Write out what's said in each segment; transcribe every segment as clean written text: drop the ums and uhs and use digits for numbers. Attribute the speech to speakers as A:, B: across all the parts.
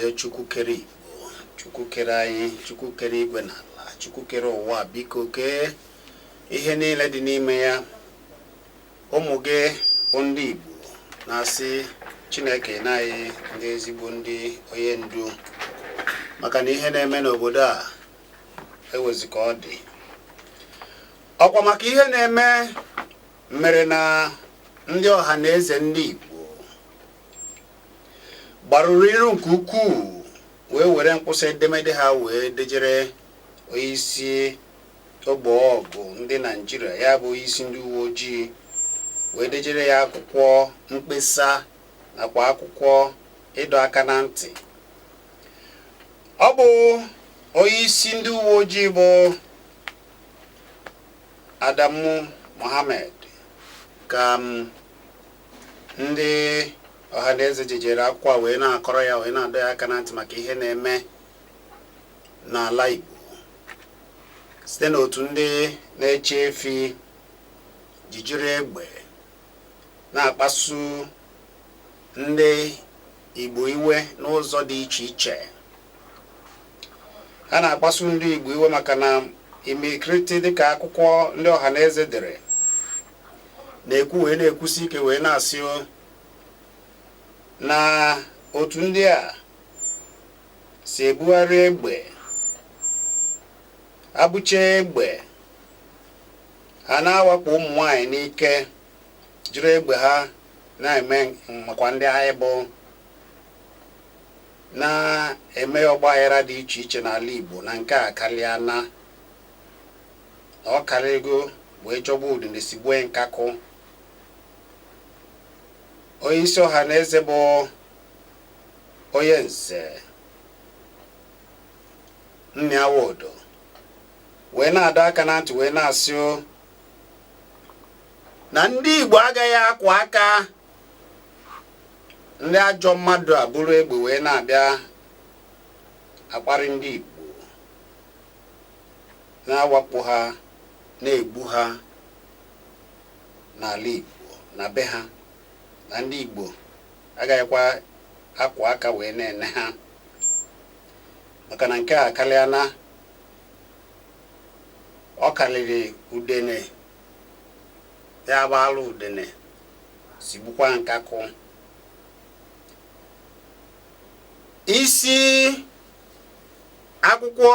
A: Na-ayọ Chukwu kere Igbo, Chukwu kere anyị, Chukwu kere igwe na ala, Chukwu kere ụwa, biko kee ihe niile dị n'ime ya. Ụmụ gị bụ ndị Igbo na-asị Chineke nye anyị ndị ezigbo ndị onye ndu, maka na ihe na-eme n'obodo a ewezi ka ọ dị. Ọkwa maka ihe na-eme mere na ndị ọha na eze ndị Igbo gbarụrụ iru nke ukwuu wee were mkpụsị edemede ha wee dejere onyeisi ogbo ọgụ ndị Naijiria, ya bụ onyeisi ndị uwe ojii, wee dejere ya akwụkwọ mkpesa nakwa akwụkwọ ịdọ aka na ntị. Ọ bụ onyeisi ndị uwe ojii bụ Adamu Mohammed ka ndị ọhaneze jejere akwụkwọ wee na-akọrọ ya, wee na-adọ ya aka na ntị maka ihe na-eme n'ala Igbo site n'otu ndị na-eche efi ji jiri egbe na-akpasu ndị Igbo iwe n'ụzọ dị iche iche. Ha na-akpasu ndị Igbo iwe maka na imirikiti, dịka akwụkwọ ndị ọhaneze dere na-ekwu, wee na-ekwusi ike wee na-asị na otu ndị a si ebugharị egbe, abụcha egbe ha na-awakpo ụmụ nwaanyị n'ike, jiri egbe ha na-eme makwa ndị anyị bụ na-eme ọgbaghara dị iche iche n'ala Igbo, na nke a karịa na ọ karịgo wee jọgbu udene sigbue nkakụ. Onye isi ọha na eze bụ onye nze Nnia Nwodo wee na-adọ aka na ntị wee na-asị na ndị Igbo agaghị akwa aka ndị ajọ mmadụ a buru egbe wee na-abịa akparị ndị Igbo, na-awakpo ha, na-egbu ha n'ala Igbo na be ha, na ndị Igbo agaghịkwa akwa aka wee na-ene ha, maka na nke a karịa na ọ karịrị udene ya gbalụ udene sigbukwa nkakụ. Isi akwụkwọ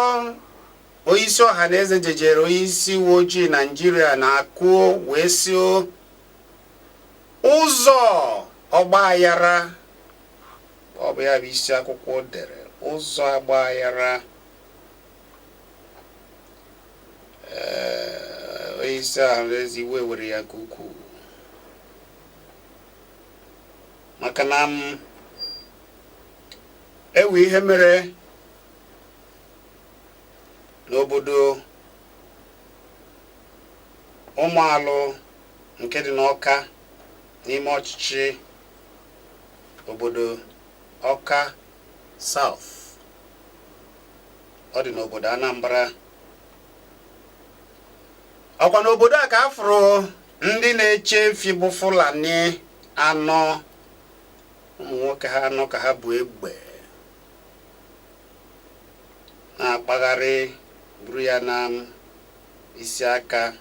A: onyeisi ọha na eze jejere onyeisi uwe ojii Naijiria na-akụ wee si ụzọ ọgbaghara, ọ bụ ya bụ isi akwụkwọ dere, ụzọ ọgbaghara. Ee, onyeisi ọha na eze iwe were ya nke ukwuu maka na m ewe ihe mere n'obodo Ụmụalụ nke dị n'Ọka n'ime ọchịchị obodo Ọka South, ọ dị n'obodo Anambra. Ọkwa n'obodo a ka a fụrụ ndị na-eche efi bụ Fulani anọ, ụmụ nwoke ha anọ, ka ha bu egbe na-akpagharị, buru ya na isi aka,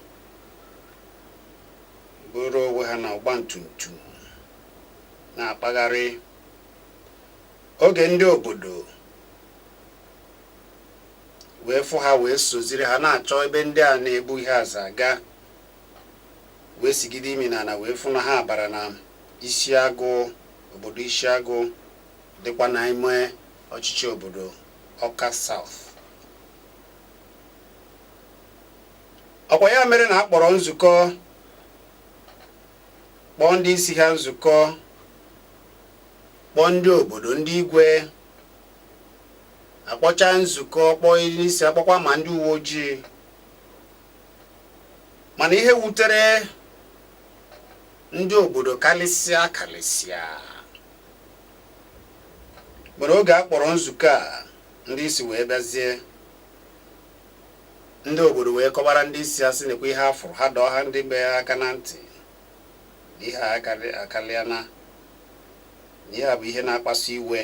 A: buru onwe ha na ọgba tum tum na-akpagharị. Oge ndị obodo wee fụ ha, wee soziri ha na-achọ ebe ndị a na-ebu ihe aza aga, wee sigide imi n'ala wee fụ na ha bara na Isiagụ, obodo Isiagụ dịkwa n'ime ọchịchị obodo Ọka South. Ọkwa ya mere na a kpọrọ nzukọ, kpọọ ndị isi ha nzukọ, kpọọ ndị obodo, ndị igwe, akpọcha nzukọ, kpọọ ndị isi, akpọkwa ma ndị uwe ojii. Mana ihe wutere ndị obodo karịsịa karịsịa mere oge a kpọrọ nzukọ a, ndị isi wee bịazie, ndị obodo wee kọbara ndị isi asị nekwa ihe a fụrụ ha, dọọ ha ndị be ha aka na ntị na ihe a akarịa na ihe a bụ ihe na-akpasu iwe.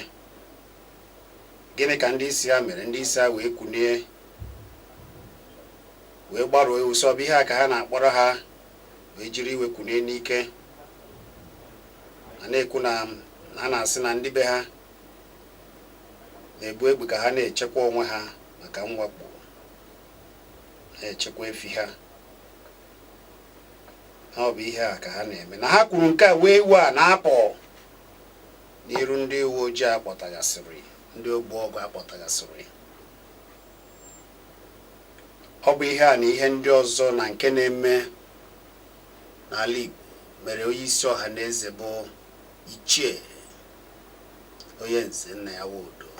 A: Gịnị ka ndị isi ha mere? Ndị isi ha wee kunie wee gbarụọ ihu, sị ọ bụ ihe a ka ha na-akpọrọ ha, wee jiri iwe kunie n'ike ma na-ekwu na ha na-asị na ndị be ha na-ebu egbe ka ha na-echekwa onwe ha maka mwakpo, na-echekwa efi ha, na ọ bụ ihe a ka ha na-eme. Na ha kwuru nke a wee iwe a na-apụ n'iru ndị uwe ojii akpọtagasịrị, ndị ogbu ọgụ akpọtagasịrị. Ọ bụ ihe a na ihe ndị ọzọ na nke na-eme n'ala Igbo mere onye isi ọha na eze bụ Ichie onye nze Nnia Nwodo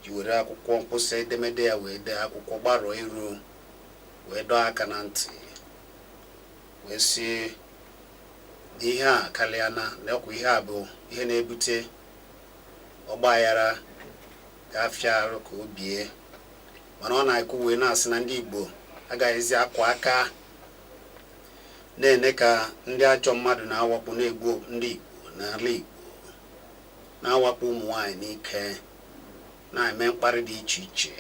A: ji were akwụkwọ mkpịsị edemede ya wee dee akwụkwọ gbarụọ iru, wee dọọ aka na ntị, wee sị na ihe a karịa na ọkwa ihe a bụ ihe na-ebute ọgba aghara ga-afịa arụ ka o bie. Mana ọ na-ekwu wee na-asị na ndị Igbo agaghịzi akwa aka na-ene ka ndị ajọ mmadụ na-awakpo, na-egbu ndị Igbo n'ala Igbo, na-awakpo ụmụ nwaanyị n'ike, na-eme mkparị dị iche iche,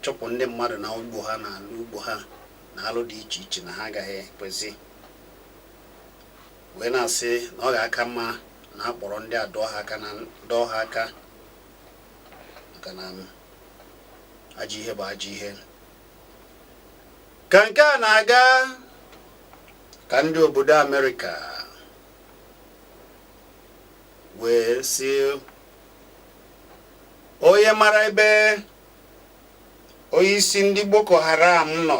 A: chụpụ ndị mmadụ na ugbo ha, na ala ugbo ha, na alụ dị iche iche, na ha agaghị ekwezi, wee na-asị na ọ ga-aka mma na akpọrọ ndị a dọọ ha aka na dọọ ha aka, maka na ajọ ihe bụ ajọ ihe. Ka nke a na-aga, ka ndị obodo Amerịka wee sị onye mara ebe onye isi ndị Boko Haram nọ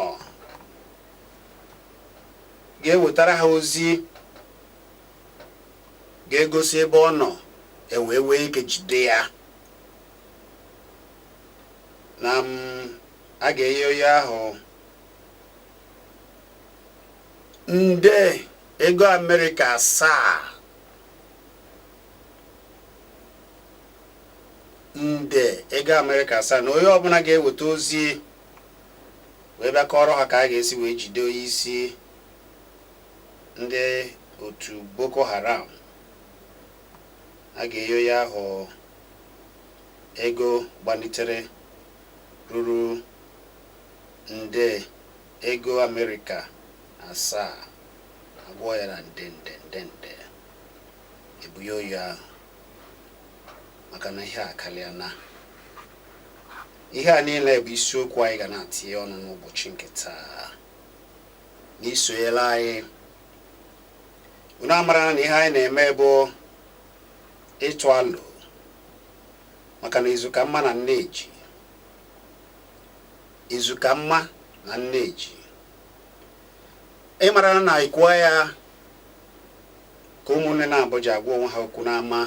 A: ga-ewetara ha ozi ga-egosi ebe ọ nọ, e wee wee ike jide ya, na a ga-enye onye ahụ nde ego Amerịka 7, nde ego Amerịka 7, na onye ọbụla ga-eweta ozi wee bịa kọrọ ha ka a ga-esi wee jide onye isi ndị otu Boko Haram, a ga-enye onye ahụ ego gbanitere ruru nde ego Amerịka 7, agụọ ya na nde nde nde nde, ebunye oyi ahụ, maka na ihe a karịa na ihe a niile bụ isiokwu anyị ga na-atinye ọnụ n'ụbọchị nke taa. N'isonyela anyị, unu amara na ihe anyị na-eme bụ ịtụ alụ, maka na izu ka mma na nneji, izu ka mma na nneji. Ịmara na ikwuo ya ka ụmụnne na-abụ ji agwa onwe ha okwu n'ama,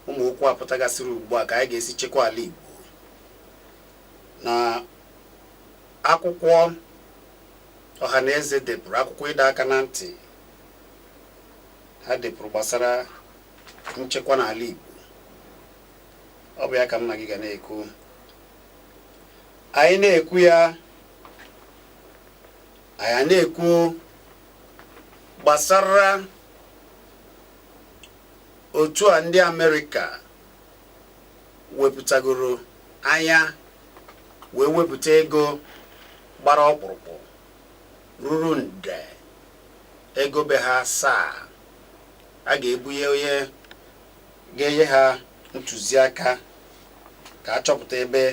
A: ụmụ okwu apụtagasịrị ugbu a ka anyị ga-esi chekwa ala Igbo. Na akwụkwọ ọha na eze depụrụ, akwụkwọ ịdọ aka na ntị ha depụrụ gbasara nchekwa n'ala Igbo, ọ bụ ya ka m na gị ga na-ekwu. Anyị na-ekwu ya, anyị na-ekwu gbasara otu a ndị Amerịka wepụtagoro anya wee wepụta ego gbara ọkpụrụkpụ ruru nde ego be ha 7, a ga-ebunye onye ga-enye ha ntụziaka ka a chọpụta ebe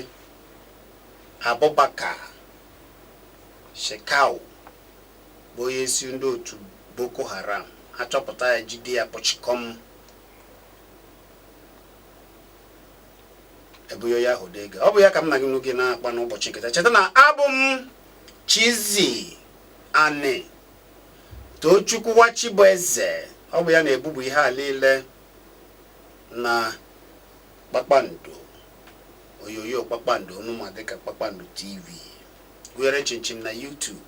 A: Abubakar Shekau bụ onye isi ndị otu Boko Haram, achọpụta ya, jide ya kpọchikọm, ebunye ya ahụ ego. Ọ bụ ya ka m na gị gị na-akpa n'ụbọchị nke taa. Cheta na abụ m Chizzy Ani Tochukwu Wachibueze. Ọ bụ ya na-ebubu ihe a niile na kpakpando onyonyo kpakpando onuma dịka Kpakpando TV, gụnyere chinchin na YouTube.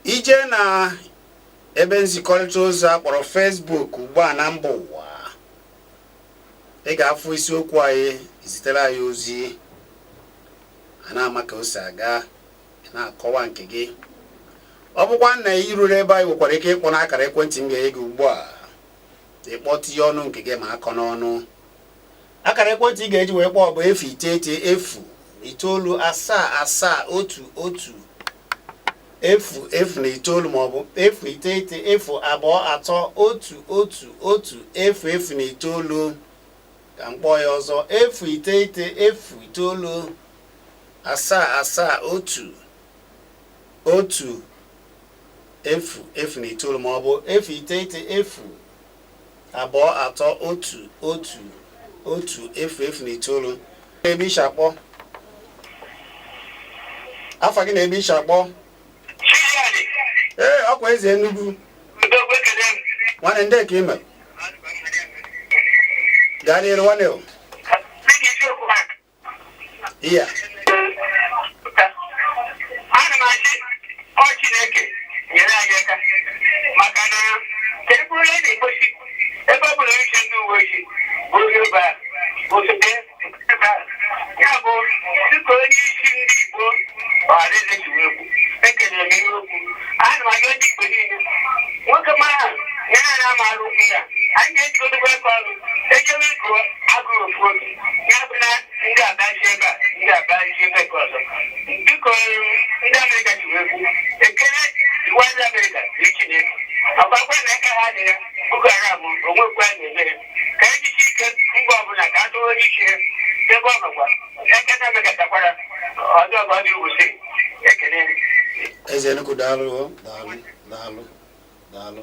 A: Ije na ebe nzikọrịta ozi a kpọrọ Facebook ugbu a na mba ụwa, ị ga-afụ isiokwu anyị, zitere anyị ozi, a na-ama ka o si aga, ị na-akọwa nke gị. Ọ bụkwa na ị ruru ebe anyị, nwekwara ike ịkpọ n'akara ekwentị m ga-enye gị ugbu a, ịkpọ tinye ọnụ nke gị ma akọ n'ọnụ. Akara ekwentị ị ga-eji wee kpọọ bụ 0 9 0 9 7 7 1 1 0 0 0 9 maọbụ 0 9 0 2 3 1 1 1 0 0 9. Ka m kpọọ ya ọzọ: 0 9 0 9 7 7 1 1 0 0 9 maọbụ 0 9 0 2 3 1 1 1 0 0 9. Ebe ishi akpọ, afa gị na ebe ishi akpọ? Ee, ọkwa eze Enugu. Nwanne, ndị ka ime, gaa n'iru, nwanne o. Iya.
B: Ana m asị ọ Chineke nyere anyị aka, maka na ka e bụrụ na na-egosi ebe ọ bụla isi ndị uwe ojii bụ ebe a osote ebe a, ya bụ dịka onye isi ndị Igbo Ọhaneze si wee kwu. Ekelere m ihe okwu. Ana m arịọ ndị Igbo niile, nwoke mara ya na amaara okwu ya, anyị ga-ejikọtakwa aka ọnụ ejewe ịgụ agụrụ ofu oge, ya bụ na ndị abachi ebe a, ndị abachi ebe nke ọzọ, dịka ndị Amerịka ji wee kwu. Ekele iwu ndị Amerịka dị Chineke ọgbakwa na aka ha dị ya. Boko Haram onwekwa na-eme ya ka ejisi ike mgbe ọbụla ka a tụrụ onye isi ha ebe ọ nọkwa aka na Amerịka takwara ọzọ ka ọ dị ugwu. Ekele.
A: Eze Enugu, daalụ o, daalụ, daalụ, daalụ.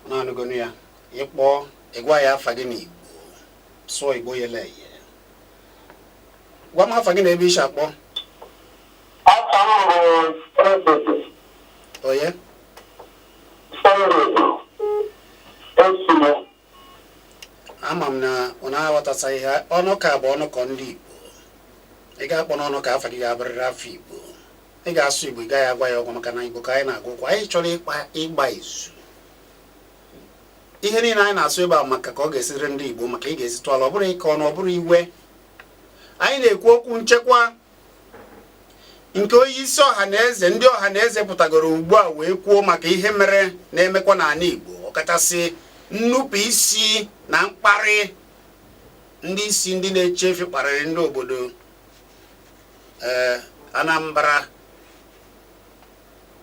A: Naanụgonu ya. Ịkpọ, ịgwa ya afa gị n'Igbo, sụọ Igbo yele eye. Gwa m afa gị na ebe ishi akpọ.
B: Afa m bụ Sunday.
A: Onye?
B: Sunday Esimo.
A: Ama m na ọ na-aghọtacha ihe ọnụ ka bụ ọnụkọ ndị Igbo. Ị ga-akpọ n'ọnụ ka afa gị ga-abụrịrị afọ Igbo. Ị ga-asụ Igbo, ị gaghị agwa ya ọgwa, maka na Igbo ka anyị na-agụkwa. Anyị chọrọ ịkpa ịgba izu ihe niile anyị na-asụ ebe a maka ka ọ ga-esiri ndị Igbo, maka ị ga-esi tụọla. Ọ bụrụ ịkọ ọnụ, ọ bụrụ iwe, anyị na-ekwu okwu nchekwa nke onye isi ọha na eze, ndị ọha na eze pụtagoro ugbu a wee kwuo maka ihe mere na-emekwa n'ala Igbo, ọkachasị nnupụ isi na mkparị ndị isi ndị na-eche efi kparịrị ndị obodo ee Anambra,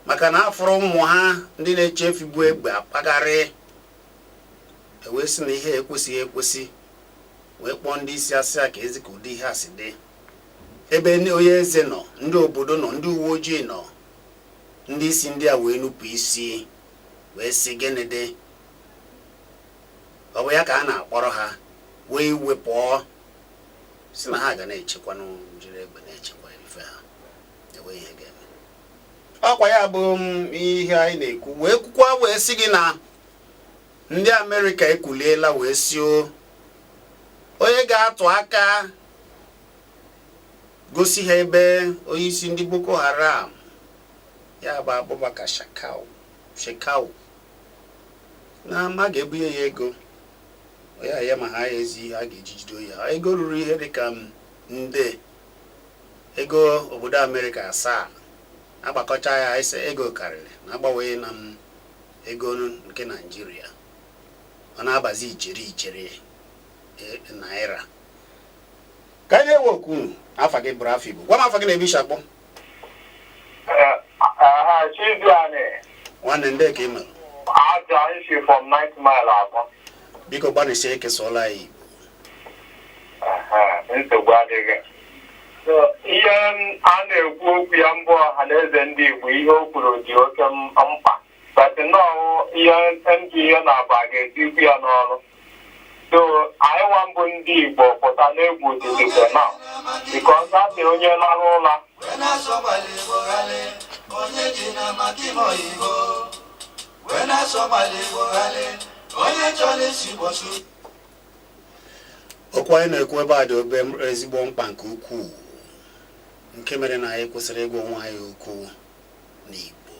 A: maka na afụrụ ụmụ ha ndị na-eche efi bụ egbe akpagharị. Ewee sị na ihe ekwesịghị ekwesị, wee kpọọ ndị isi asị a ka ezi ka ụdị ihe a si dị, ebe onye eze nọ, ndị obodo nọ, ndị uwe ojii nọ, ndị isi ndị a wee nupụ isi wee sị gịnị dị. Ọ bụ ya ka a na-akpọrọ ha wee iwe pụọ, si na ha ga na-echekwanụ, jiri egbe na-echekwa ife ha, enwe ihe ga-eme. Ọkwa ya bụ ihe anyị na-ekwu, wee kwukwa wee sị gị na ndị Amerịka ekwuliela wee si o onye ga-atụ aka gosi ha ebe onyeisi ndị Boko Haram, ya bụ Abubakar Shekau, na ma ga-ebunye ya ego ya ya ma ha ya ezi ihe a ga-eji jide ya, ego ruru ihe dịka nde ego obodo Amerịka 7. Agbakọcha ya, ise ego karịrị na agbanweghị na ego nke Naijiria, ọ na-abazi ijeri ijeri naira. Ka anyị na-ewe okwu unu. Afa gị bụrụ afọ Igbo. Gwa m afa gị na ebe isi akpọ.
B: Aha, Chiziani.
A: Nwanne, ndị ka ị mere?
B: Aja isi from Ninth Mile abụọ.
A: Biko gbanịsie ekesọọla anyị Igbo.
B: Aha, nsogbu adịghị. So, ihe a na-ekwu okwu ya mbụ, ọha na eze ndị Igbo, ihe o kwuru dị oke mkpa, but nnọọ ihe ndị ihe na-abụ a ga-etikwu ya n'ọrụ. So anyị nwa mbụ ndị Igbo pụta n'egwu dịzikwa now, because a sị onye lara ụla
C: wee na-asọgbali Igbo ghali onye ji na maka ime oyibo, wee na-asọgbali Igbo ghali onye chọrọ isi Igbo su.
A: Okwu anyị na-ekwu ebe a dị obe ezigbo mkpa nke ukwuu, nke mere na anyị kwesịrị ịgwa onwe anyị okwu n'Igbo.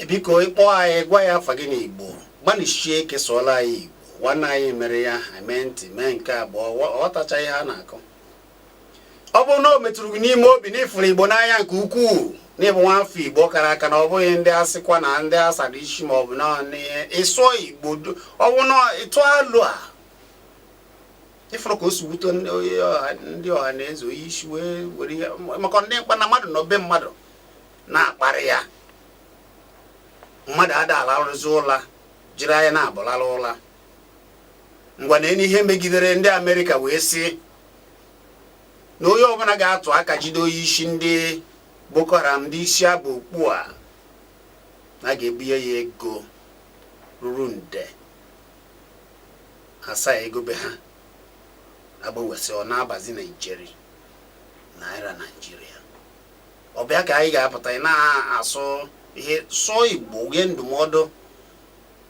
A: Biko ịkpọ anyị, gwa ya afa gị n'Igbo, gbanịchie ekesọọla anyị Igbo. Nwanne anyị mere ya eme ntị mee nke abụọ, ọ ghọtacha ihe a na-akọ. Ọ bụrụ na o metụrụ gị n'ime obi na ịfụrụ Igbo n'anya nke ukwuu, na ịbụ nwa afọ Igbo kara aka, na ọ bụghị ndị asịkwa na ndị asara isi ma ọ bụ naanị ịsụọ Igbo, ọ bụ na ịtụ alụ a. Ịfụrụ ka o si wute ndị ọha na eze, onye isi wee were ihe maka ndị mkpa na mmadụ nọ be mmadụ na-akparị ya. Mmadụ ada alarụzi ụla jiri anya na-abụlara ụla. Ngwa, na ihe megidere ndị Amerịka wee sị na onye ọbụla ga-atụ aka jide onye isi ndị Boko Haram, ndị isi abụ okpu a, na a ga-ebunye ya ego ruru nde 7 ego be ha, agbanwesị ọ na-abazi Naijiri naira Naijiria. Ọ bịa ka anyị ga-apụta, ị na-asụ ihe sụọ Igbo, gee ndụmọdụ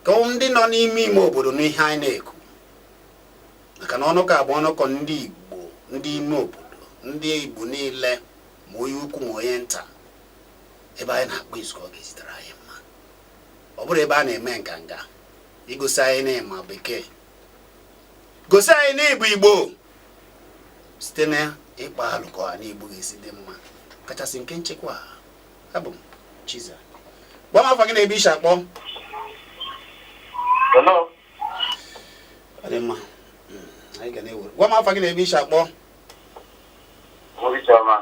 A: ka ndị nọ n'ime ime obodo n'ihe anyị na-ekwu, maka na ọnụkọ a bụ ọnụkọ ndị Igbo, ndị ime obodo, ndị Igbo niile, ma onye ukwu ma onye nta. Ebe anyị na-akpọ izu ka ọ ga-ezitere anyị mma. Ọ bụrụ ebe a na-eme nganga igosi anyị na ịma bekee, gosi anyị na ịbụ Igbo site na ịkpa alụ ka ọha na Igbo ga-esi dị mma, kachasị nke nchekwa. Abụ m Chiza. Gwa m afọ gị na ebe isi akpọ.
B: Hello.
A: Ọ dị mma. Anyị ga na-ewere. Gwa m afọ gị na ebe isi akpọ.
B: Obichiọma.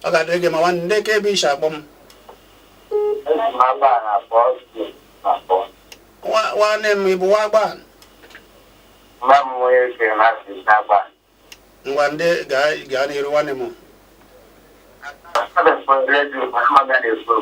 A: Ọ ga-adịrị gị ma nwanne. Ndị ka ebe isi akpọ m?
B: Esi m aba na-akpọ na-akpọ.
A: Nwanne m, ịbụ nwa agba?
B: Mgbe m onye si na asị n'agba.
A: Ngwa, ndị gaa n'iru, nwanne m.
B: Redio ma na-ekwu.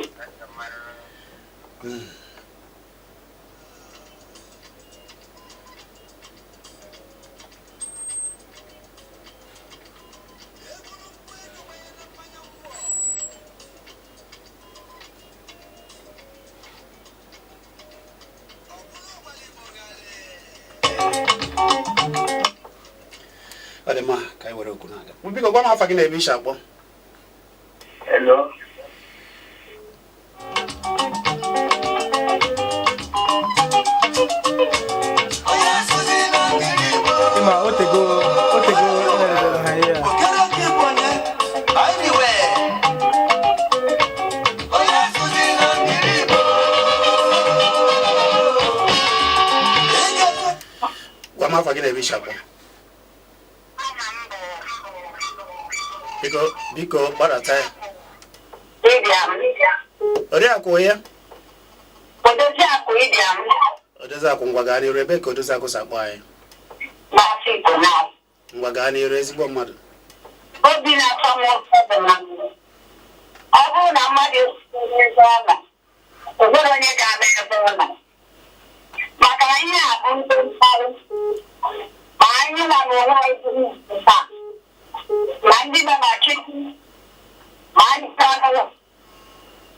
A: Ọ dị mma, ka anyị were okwu na-aga. Biko gwa m afa gị na ebe isi akpọ.
B: Hello.
C: Onye asụzi na ngili Igbo.
D: Ịma otego otego elerere ha ihe a.
C: Okere nke Igbo nye, anywhere. Onye asụzi na ngili Igbo. Ị ga-efe
A: Gwa m afa gị na ebe isi akpọ. Biko, biko, gbadata ya.
B: Ịbịam.
A: Oriakụ onye?
B: Odoziakụ Ịbịam.
A: Odoziakụ, ngwa, gaa n'iru. Ebe ka Odoziakụ si akpọ anyị?
B: Na-asị Igbo na.
A: Ngwa, gaa n'iru, ezigbo mmadụ.
B: Obi na-atọ m ụtọ bụ na ọ bụrụ na mmadụ esitere ebe ọ nọ, o nwere onye ga-ama ebe ọ nọ. Maka na ihe a bụ ndị mkparị. Ma anyị nọ n'onwe anyị bụ taa. Ma ndị nọ n'ọchịchị, ma ndị nọ n'ụlọ.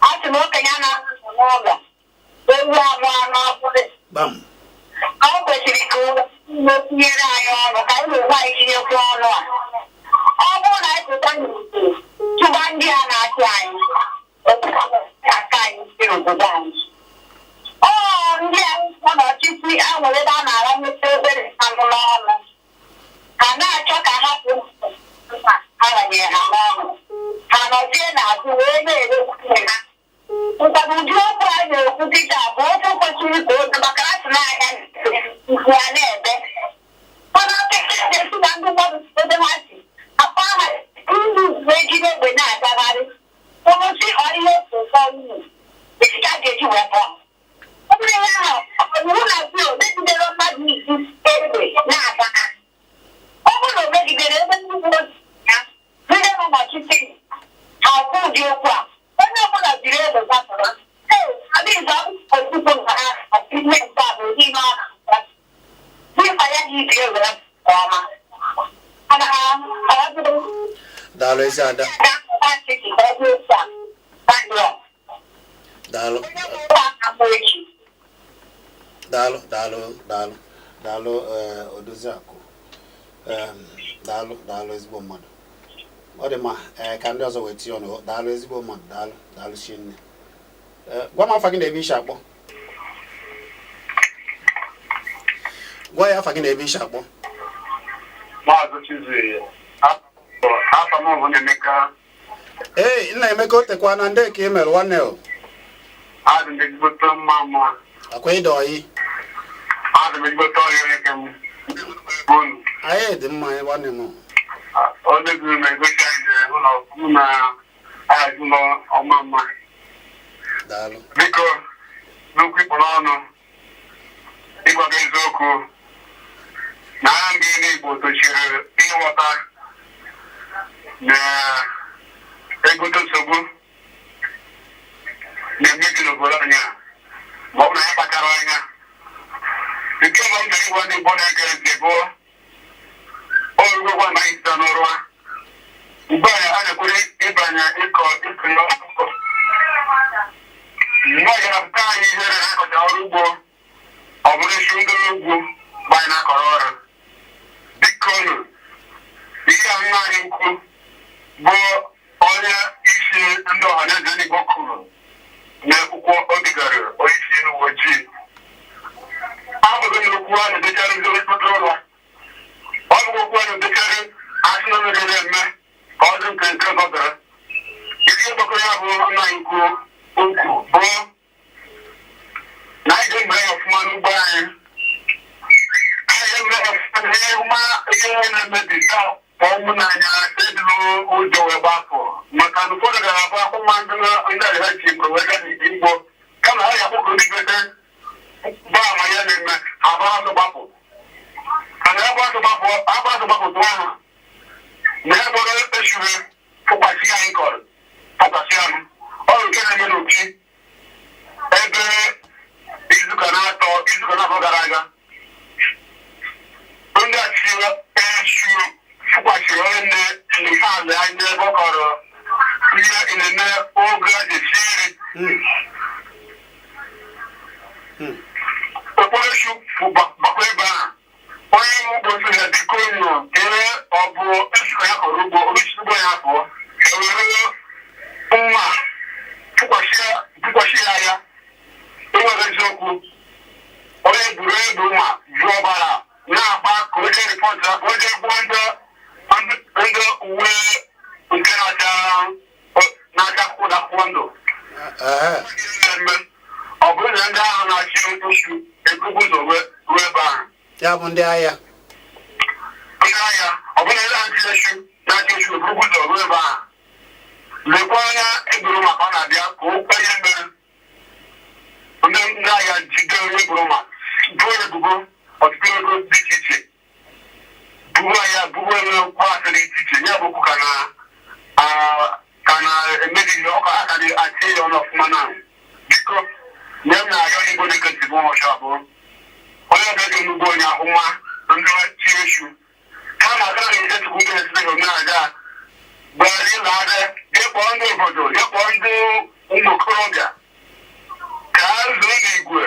B: A sị na okenye anaghị anọ n'ụlọ ewu abụọ n'ọbụrụ.
A: Gbam.
B: Ọ kwesịrị ka o tinyere anyị ọnụ, ka anyị na onwe anyị tinyekwu ọnụ a. Ọ bụrụ na anyị pụta n'usoro chụba ndị a na-achị anyị, aka anyị si n'obodo anyị. Ọ ndị a nọ n'ọchịchị a nwere ebe a na-aranyete obere anụ n'ọnụ, ha na-achọ ka ha pụ ha ranyere ha n'ọnụ, ha nọzie n'azụ wee na-erekwu ha. Nkwado ụdị okwu a na-ekwu kịta bụ okwu kwesịrị ka oge, maka na asị n'ahịa nkwu a na-ebe, mana na-esi na ndị mmadụ ebe ha si akpa ha ndị wee jide egbe na-agagharị kwụsị. Ọ ihe ụfọ unu dịka ka a ga-eji wee pụọ. Ọ bụrụ ihe ahụ iwu na si o megidere mmadụ isi egbe na-aga, ọ bụrụ na o megidere ebe ndị uwe ojii ya ndị nọ n'ọchịchị ha kwụ ụdị okwu a, onye ọbụla jiri egbe gbapụrụ. Ee, adịghị okwukwu na ha ihe nke a bụ ihe ọ na-akpa dịkpa ya na ibi egbe ya nke ọma, mana ọ bụrụ
A: Daalụ, ezi ada.
B: na nkịtị ka ọ dị otu a badrọ.
A: Daalụ.
B: Onye ọbụla na-akpọ echi.
A: Daalụ, daalụ, daalụ, daalụ. Ee, Odoziakụ. Daalụ, daalụ, ezigbo mmadụ. Ọ dị mma. Ee, ka ndị ọzọ wee tinye ọnụ. Daalụ, ezigbo mmadụ, daalụ, daalụ chinne. Ee, gwa m afa gị na ebe isi akpọ. Gwa ya afa gị na ebe isi akpọ.
B: Maazị Chizie, afọ m bụ Emeka.
A: Ee, nna Emeka, o tekwa na ndị ka ị mere, nwanne o.
B: Adị m ezigbote mma mma.
A: Akwa ịda ọyị.
B: Adị m ezigbote ọrịa onye nke m. Bonu.
A: Anyị dị mma, nwanne m.
B: Onye gụrụ na-egosi anyị ụlọ mụ na ahazi ụlọ ọma mma.
A: Daalụ.
B: Biko, n'okwu ikpu n'ọnụ, ịgwa gị eziokwu na agha ndị Igbo tochiri ịghọta na egote nsogbu na-emebi n'obodo anyị a, ma ọ bụ na ya kpachara anya. Nke mbụ m chọrọ ịgwa ndị Igbo na-ege ntị bụ orugokwa na anyị site n'ụra ugbu a, a na-ekwere ịbanye ịkọ ịkọ ọkụkọ. Mgbe ọ gara pụta anyị ihere na akọcha ọrụ ugbo, ọ bụrụ isi ndị ugwu bụ anyị na-akọrọ ọrụ. Biko nụ, ihe a nna anyị ukwu bụ onye isi ndị Ọhaneze ndị Igbo kwuru n'akwụkwọ o degara onye isi uwe ojii, abụghị na okwu a na-edekarị ndị okpukpe ụlọ, ọ bụghị okwu a na-edekarị asị na megere eme ka ọ dị nke nke gọdara. Ihe gbakọrọ ya bụ nna anyị ukwu ukwu bụ na anyị ga-eme ya ọfụma n'ugbo anyị. Anyị ga-eme ya ọfụma n'ihe ma ihe na-emebi taa kpọọ mụ n'anya eduru ụjọ wee gbapụ, maka na ụfọdụ gara abụ akwụkwọ ndị ndị ha ji mgbe wee gaa n'igbo, kama ha ga-akwụkwọ ndị bete gbaa ama ya na-eme ha bụ azụ gbapụ, mana ebe azụ gbapụ abụ azụ gbapụ tụọ ha na ya gbọrọ eshure tụkwasị anyị kọrọ tụkwasị anụ ọrụ nke na-eme n'ochi ebe izuụka na-atọ izuụka na-abụọ gara aga, ndị achịrị eshu tụkwasịrị onye nne n'ife ala anya ebe ọ kọrọ ihe inene oge a ji esi nri. Okporochu gbakwa ebe ahụ onye nwe ugbo sị ya biko nụ kere ọ bụ esika ya kọrọ ugbo orisi ugbo ya pụọ, ewere mma tụkwasị ya ya. Enwere eziokwu, onye buru ebu ma ju ọbara na-agba ka o jee report, ka o jee gbuo ndị ndị uwe nke na-acha na-acha akwụkwọ akwụkwọ ndụ. Eme ọ bụrụ na ndị ahụ na-achị nsu ebubu ụzọ ruo ebe ahụ.
A: Ya bụ ndị agha.
B: Ndị agha, ọ bụrụ na ndị na-achị esu na-achị esu ebubu ụzọ ruo ebe ahụ, lekwa anya egburu maka ọ na-abịa ka o kwenye mere ndị ndị agha jide onye gburu ma buo ebubo ọtụtụ ego dị iche iche, bubo ya bubo ego asị dị iche iche. Ya bụ okwu ka na ka na-emebighị ọka aka dị achị ya ọnụ ọfụma. Na biko, nye m na-arịọ Igbo dị ntị bụ ọchọ abụọ, onye ọbịa dị n'ugbo onye ahụ nwa ndị chi esu kama aka na eze chukwu ndị na-esite omenala gbara ịla ada, jee kpọọ ndị obodo, jee kpọọ ndị ụmụ okorobịa ka ha zuo n'igwe.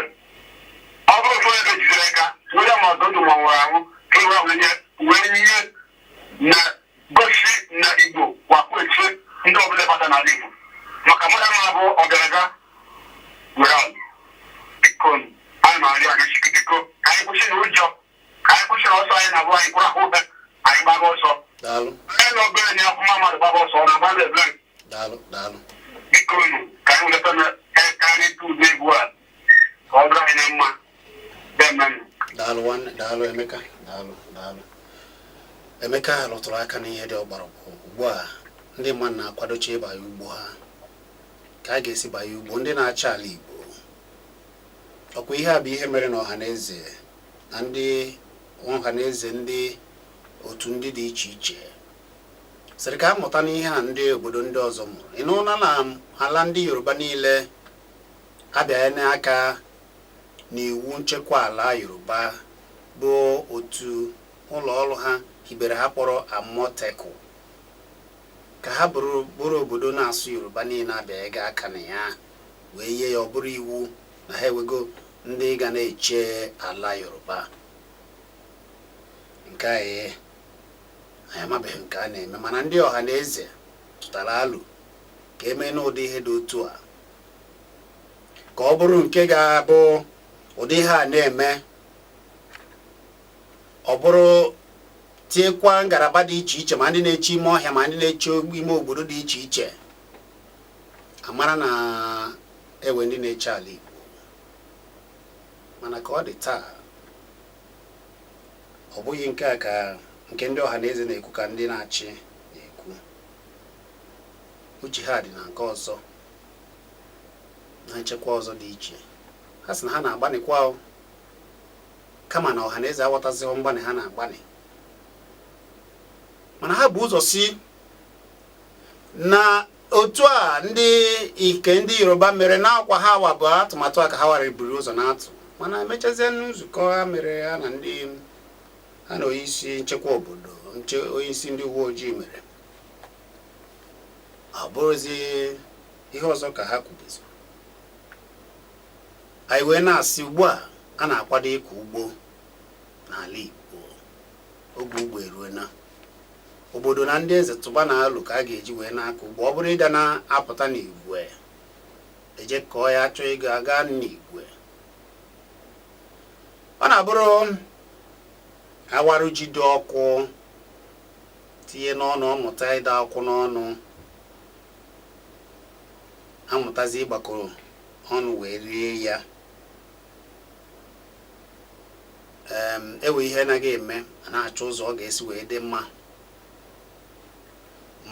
B: Ọ bụrụ ofu onye ga-ejidere aka were ma ọdụ ndụ ma ọ nwụrụ anwụ, ka e wee wee nye na gosi na Igbo wakwechi ndị ọbụla bata n'ala Igbo, maka mmadụ na-abụ ọgaranya were ala. Biko, anyị na-arịọ anyị chike, biko, ka anyị kwụsị na ụjọ, ka anyị kwụsị na ọsọ anyị na-abụ anyị kwụrụ ahụ ube anyị gbaga ọsọ.
A: Daalụ.
B: Onye na obere nye akwụma mmadụ gbaga ọsọ, ọ na-agba ebe.
A: Daalụ, daalụ.
B: Biko nụ, ka anyị welata na ka anyị tụ ụdị egwu a ka ọ dịrị anyị na mma. Demenụ.
A: Daalụ nwanne, daalụ Emeka, daalụ, daalụ. Emeka rụtụrụ aka n'ihe dị ọgbọrọgwụ. Ugbu a ndị mmadụ na-akwadocha ịbanye ugbo ha, ka a ga-esi banye ugbo ndị na-achị ala Igbo. Ọkwa ihe a bụ ihe mere na Ọhaneze na ndị Ọhaneze, ndị otu ndị dị iche iche sịrị ka a mụta n'ihe a ndị obodo ndị ọzọ mụrụ. Ị nụla na ala ndị Yoruba niile abịaghị n'aka n'iwu nchekwa ala Yoruba, bụ otu ụlọ ọrụ ha hibere ha kpọrọ Amotekun, ka ha bụrụ bụrụ obodo na-asụ Yoruba niile abịaghị aka na ya wee yie ya, ọ bụrụ iwu na ha ewego ndị ga na-eche ala Yoruba. Nke anyị anyị amabeghị nke a na-eme, mana ndị ọha na eze tụtara alụ ka emee n'ụdị ihe dị otu a, ka ọ bụrụ nke ga-abụ ụdị ihe a na-eme, ọ bụrụ tinyekwa ngalaba dị iche iche, ma ndị na-eche ime ọhịa, ma ndị na-eche ime obodo dị iche iche, amara na ewe ndị na-eche ala Igbo. Mana ka ọ dị taa, Ọ bụghị nke a ka nke ndị ọha na eze na-ekwu ka ndị na-achị na-ekwu. Uche ha dị na nke ọzọ, na nchekwa ọzọ dị iche. Ha sị na ha na-agbanịkwa o, kama na ọha na eze aghọtazighị mgbanị ha na-agbanị. Mana ha bụ ụzọ si na otu a ndị ike ndị Yoruba mere n'akwa ha wa bụ atụmatụ a ka ha wara buru ụzọ na-atụ. Mana emechazie nzukọ ha mere, ha na ndị ha na onyeisi nchekwa obodo nche, onyeisi ndị uwe ojii mere, ọ bụrụzi ihe ọzọ ka ha kwubezi. Anyị wee na-asị, ugbu a a na-akwado ịkọ ugbo n'ala Igbo, oge ugbo eruena. Obodo na ndị eze tụba na alụ ka a ga-eji wee na-akọ ugbo. Ọ bụrụ ịda na-apụta n'igwe eje kọọ ya, achọ ego aga n'igwe. Ọ na-abụrụ awarụ ji dị ọkụ tinye n'ọnụ, ọmụta ịda ọkụ n'ọnụ, amụtazi ịgbakọ ọnụ wee rie ya. Ewe ihe anaghị eme a na-achọ ụzọ ọ ga-esi wee dị mma.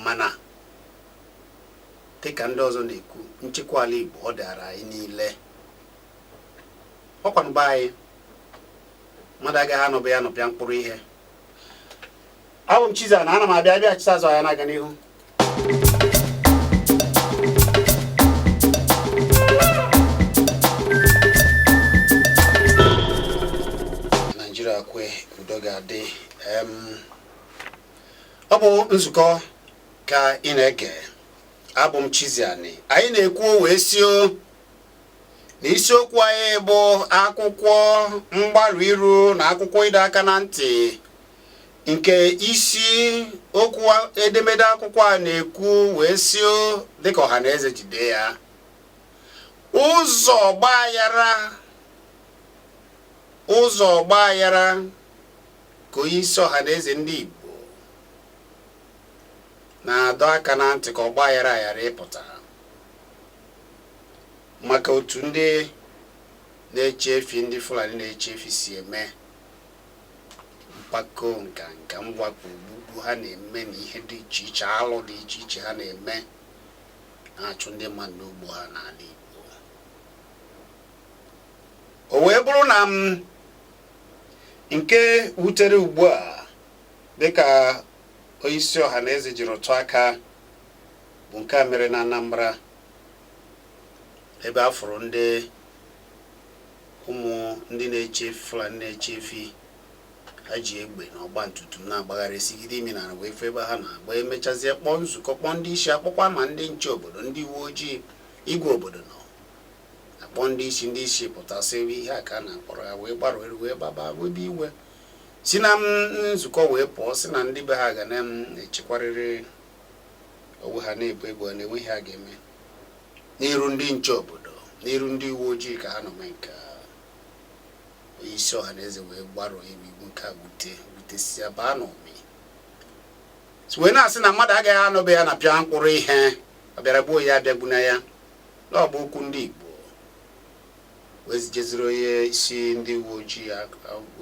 A: Mana dịka ndị ọzọ na-ekwu, nchekwa ala Igbo ọ dịara anyị niile, ọkwanụba anyị mmadụ agaghị anọbe ya nọpịa mkpụrụ ihe. Abụ m Chiza na ana m abịa abịa chisa azụ ya na-aga n'ihu. Naijiria kwe, udo ga-adị. Ọ bụ nzukọ ka ị na-ege. Abụ m Chiziani. Anyị na-ekwu wee sio na isiokwu anyị bụ akwụkwọ mgbarụ iru na akwụkwọ ịdọ aka na ntị, nke isi okwu edemede akwụkwọ a na-ekwu wee sio, dịka ọha na eze jide ya, ụzọ ọgbaghara, ụzọ ọgbaghara ka onye isi ọha na eze ndị Igbo na-adọ aka na ntị ka ọgbaghara ghara ịpụta maka otu ndị na-eche efi, ndị Fulani na-eche efi, si eme mpako, nka nka mwakpo, ogbugbu ha na-eme na ihe dị iche iche, alụ dị iche iche ha na-eme, na-achụ ndị mmadụ n'ugbo ha n'ala Igbo. O wee bụrụ na m nke wutere ugbu a, dịka onyeisi ọha na eze jiri ụtụ aka, bụ nke a mere na Anambra, ebe a fụrụ ndị ụmụ ndị na-eche Fulani na-eche efi ha ji egbe na ọgba tumtum na-agbagharị, sigide imi n'ala wee fee ebe ha na-agba. Emechazie kpọọ nzukọ, kpọọ ndị isi, akpọkwa ma ndị nche obodo, ndị uwe ojii, igwe obodo nọ, akpọ ndị isi. Ndị isi pụtasị ihe a ka a na-akpọrọ ha wee gbarụ eru wee gbaba webe iwe, si na nzukọ wee pụọ, si na ndị be ha ga na-echekwarịrị onwe ha, na-ebu egbe, na-enweghị ha ga-eme n'iru ndị nche obodo, n'iru ndị uwe ojii ka ha nọ mee nke a. Onye isi ọha na eze wee gbarụ iwu iwu nke a wute wutesia baa n'ụmị, wee na-asị na mmadụ agaghị anọbe ya na pịa mkpụrụ ihe ọ bịara gbuo ya, abịagbuna ya. Na ọ bụ okwu ndị Igbo wee zijeziri onye isi ndị uwe ojii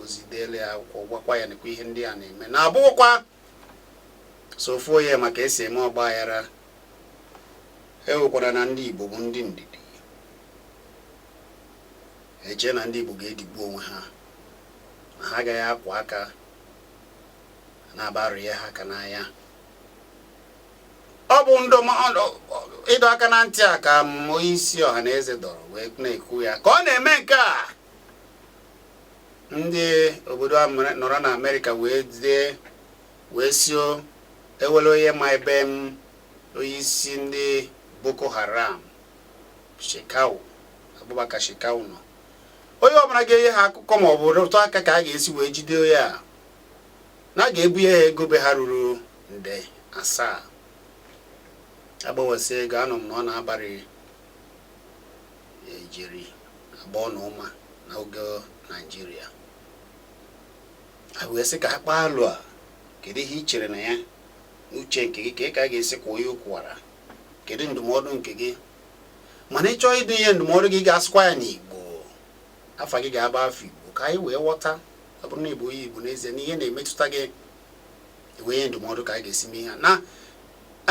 A: ozidele ya akwụkwọ, gwakwa ya nekwa ihe ndị a na-eme, na abụghịkwa sofuo ya maka esi eme ọgba aghara. Ewekwara na ndị Igbo bụ ndị ndidi, eche na ndị Igbo ga-edigbu onwe ha, na ha agaghị akwa aka na-abarụ ya ha aka n'anya. Ọ bụ ịdọ aka na ntị a ka m onye isi ọha na eze dọrọ wee na-ekwu ya ka ọ na-eme nke a. Ndị obodo nọrọ na Amerịka wee dee wee sio ewere onye ma ebe m onye isi ndị Boko Haram Shekau, Abubakar Shekau nọ, onye ọbụla ga-enye ha akụkọ ma ọ bụ rụtụ aka ka a ga-esi wee jide ya, na a ga-ebunye ha ego be ha ruru nde 7. Agbawasị ego anọ m na ọ na-abarị ijeri abụọ na ụma na oge Naijiria. A wee sị ka ha kpaa alụ a. Kedu ihe ị chere na ya n'uche nke gị ka a ga-esi kwụọ ya ụkwara? Kedu ndụmọdụ nke gị? Mana ị chọọ ịdụ ihe ndụmọdụ gị, ga-asụkwa ya n'Igbo, afa gị ga-aba afọ Igbo ka anyị wee ghọta. Ọ bụrụ na ị bụ onye Igbo n'ezie na ihe na-emetụta gị, enweghị ndụmọdụ ka a ga-esi mee ha. Na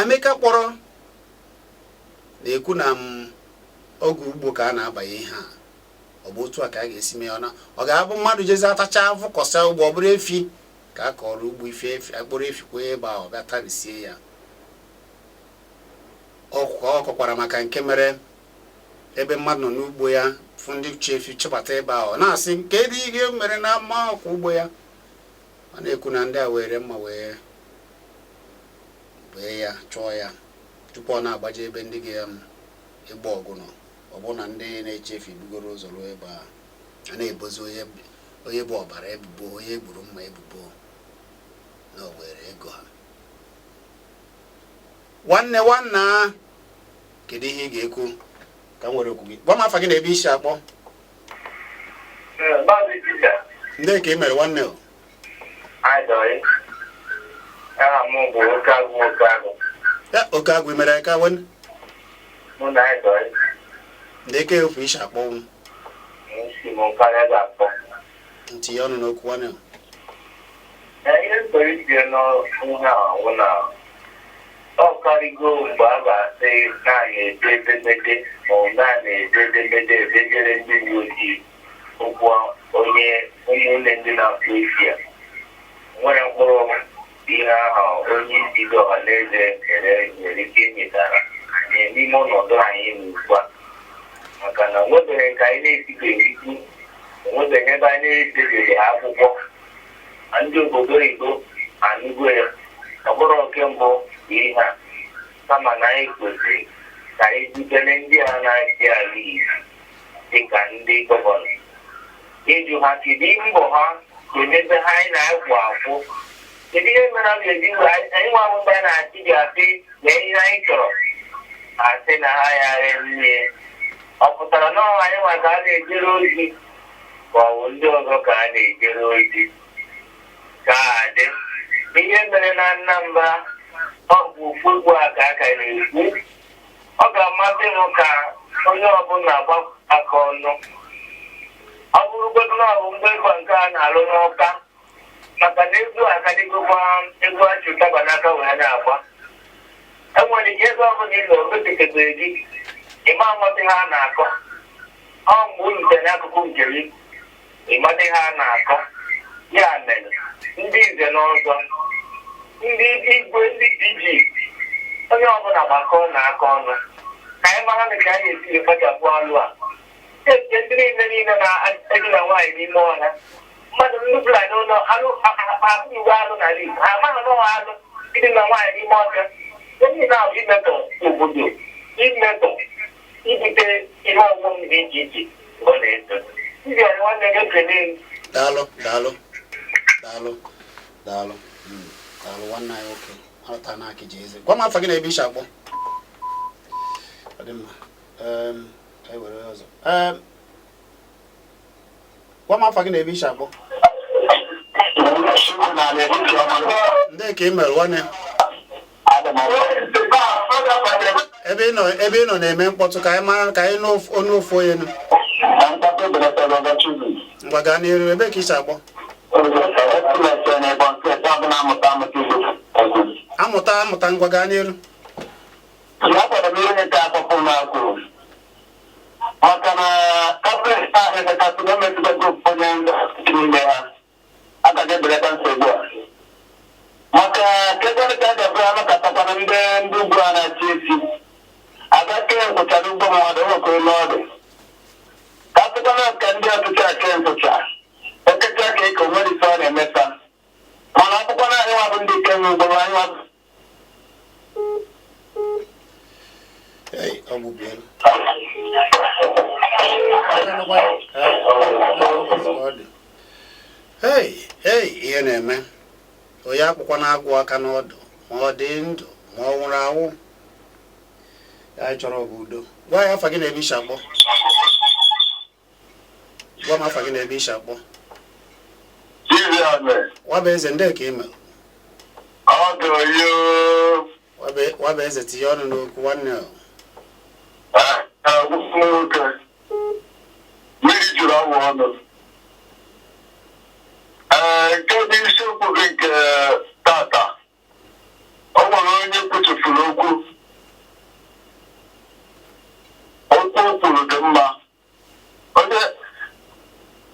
A: Emeka kpọrọ na-ekwu na m oge ugbo ka a na-abanye ihe a, ọ bụ otu a ka a ga-esi mee ya. Na ọ ga-abụ mmadụ jezi atacha afụ kọsa ugbo, ọ bụrụ efi ka a kọrọ ugbo, ife efi akpọrọ efi kwee ebe ahụ, ọ bịa tarisie ya. Ọ kọkwara maka nke mere ebe mmadụ nọ n'ugbo ya fụ ndị chi efi chịbata ebe ahụ, ọ na-asị kedu ihe mere na mma ọkwa ugbo ya. Ọ na-ekwu na ndị a were mma wee bee ya, chụọ ya tupu ọ na-agbaje ebe ndị ga-egbu ọgụ nọ. Ọ bụrụ na ndị na-eche efi bugoro ụzọ ruo ebe a, a na-ebozi onye bụ ọbara ebubo, onye gburu mma ebubo na o were ego ha. Nwanne nwanna, kedu ihe ị ga-ekwu ka m were okwu gị? Gwa m afa gị na ebe isi akpọ.
B: Maazị Peter.
A: Ndị ka ị mere, nwanne o?
B: Adọrị. Aha m bụ Okeagụ Okeagụ.
A: Ya oke agwụ mere ka nwanne.
B: Mụ na Adọrị.
A: Ndị ka efu isi akpọ m?
B: Nsi m karịa ga-akpọ.
A: Ntinye ọnụ n'okwu, nwanne o.
B: Ee, ihe m chọrọ itinye n'ihe a wụ na ọ karịgo mgbe a ga-asị na a na-ede edemede ma ọ na a na-ede edemede edejere ndị uwe ojii okwu onye ụmụnne ndị na-akpụ isi a nwere mkpụrụ ihe ahụ onye isi ndị ọha na eze nyere nwere ike inyetara anyị n'ime ọnọdụ anyị ugbu a, maka na onwebeghị nke anyị na-esibeghị ikwu, onwebeghị ebe anyị na-edebeghị akwụkwọ. Ma ndị obodo oyibo anụgo ya. Ọ bụrụ nke mbụ bụ ihe a, kama na anyị kwesịrị ka anyị butere ndị a na-achị ala Igbo dịka ndị gọvanọ ịjụ ha kedu mbọ ha ga-emebe ha anyị na-akwụ akwụ, kedu ihe mere a ga-eji wee anyị nwa bụ ndị a na-achị ga-asị na ihe anyị chọrọ, asị na ha ya nne. Ọ pụtara na ọ anyị nwa ka a na-ejere ozi ka ọ bụ ndị ọzọ ka a na-ejere ozi? Ka a dị ihe mere na Anambra, ọ bụ ofu egwu a ka a ka na-ekwu. Ọ ga-amasị m ka onye ọbụla gbapụ aka ọnụ, ọ bụrụgodu na ọ bụ mgbe egwu nke a na-alụ n'Ọka, maka na egwu a kadịgokwa egwu achụ taba n'aka wee na-agba. Enwere ike ebe ọbụla ị nọ mepụtabere gị, ịma amasị ha na-akọ. Ọ mgbe unu rutere n'akụkụ nke gị, ịmata ha na-akọ. Ya mere ndị nze na ọzọ, ndị igwe, ndị PG, onye ọbụla gbakọọ na aka ọnụ ka anyị mara na ka anyị esi ekpachapụ alụ a eke ndị niile na-edina nwaanyị n'ime ọhịa. Mmadụ ndị Fulani ụlọ alụ akpa iwe alụ n'ala Igbo, ha amaghị na ọha alụ idina nwaanyị n'ime ọhịa. Onye niile ahụ imetọ obodo, imetọ, ibute ihe ọghọm dị iche iche ọ na-eto. Ndị ọyị nwanne gị, ekele m.
A: Daalụ, daalụ, daalụ, daalụ. Daalụ, nwanne anyị nwoke alụta na akịji eze. Gwa m afa gị na ebe isi akpọ. Ọ dị mma. Anyị were onye ọzọ. Gwa m afa gị na ebe isi akpọ. Ndị ka ị mere, nwanne? Ebe ị nọ na-eme mkpọtụ, ka anyị mara, ka anyị nụ onu ofu onye nụ. Ngwa, gaa n'iru. Ebe ka isi akpọ? Amụta amụta. Ngwa, gaa n'iru.
B: Akwado m ihe ka akpọpụ m kwuru, maka na gọọmenti ahụ emekasị na emetụtago ụfọdụ ndị n'ime ha agaghị ebelata nsogbu a, maka kedu ka a ga-abụ anọkọtakwana ndị ugwu a na-achị esi aga kee nkwụcha n'ugbo mmadụ? O nwekwara n'ọdụ ka asịkwana ka ndị ọchịchị a kee nkwụcha ekecha ka eke onwere ife ọ na-emesa, mana akwụkwọ na anyị nwa bụ ndị ike nwe ugbo anyị nwa.
A: Ei, ọ gbubiela. Hei hei, ihe na-eme onye akwụkwọ na-agwụ aka n'ọdụ, ma ọ dị ndụ ma ọ nwụrụ anwụ, anyị chọrọ bụ udo. Gwa ya afa gị na ebe isi akpọ. Gwa m afa gị na ebe isi akpọ. Nwaba eze, ndị ka ị mere? Nwaba eze, tinye ọnụ n'okwu, nwanne o.
B: Nwoke mmiri juru ọgwụ ọnụ. Nke bụ isiokwu gị nke tata, ọ nwere onye kwutufuru okwu. Okwu o kwuru dị mma. Onye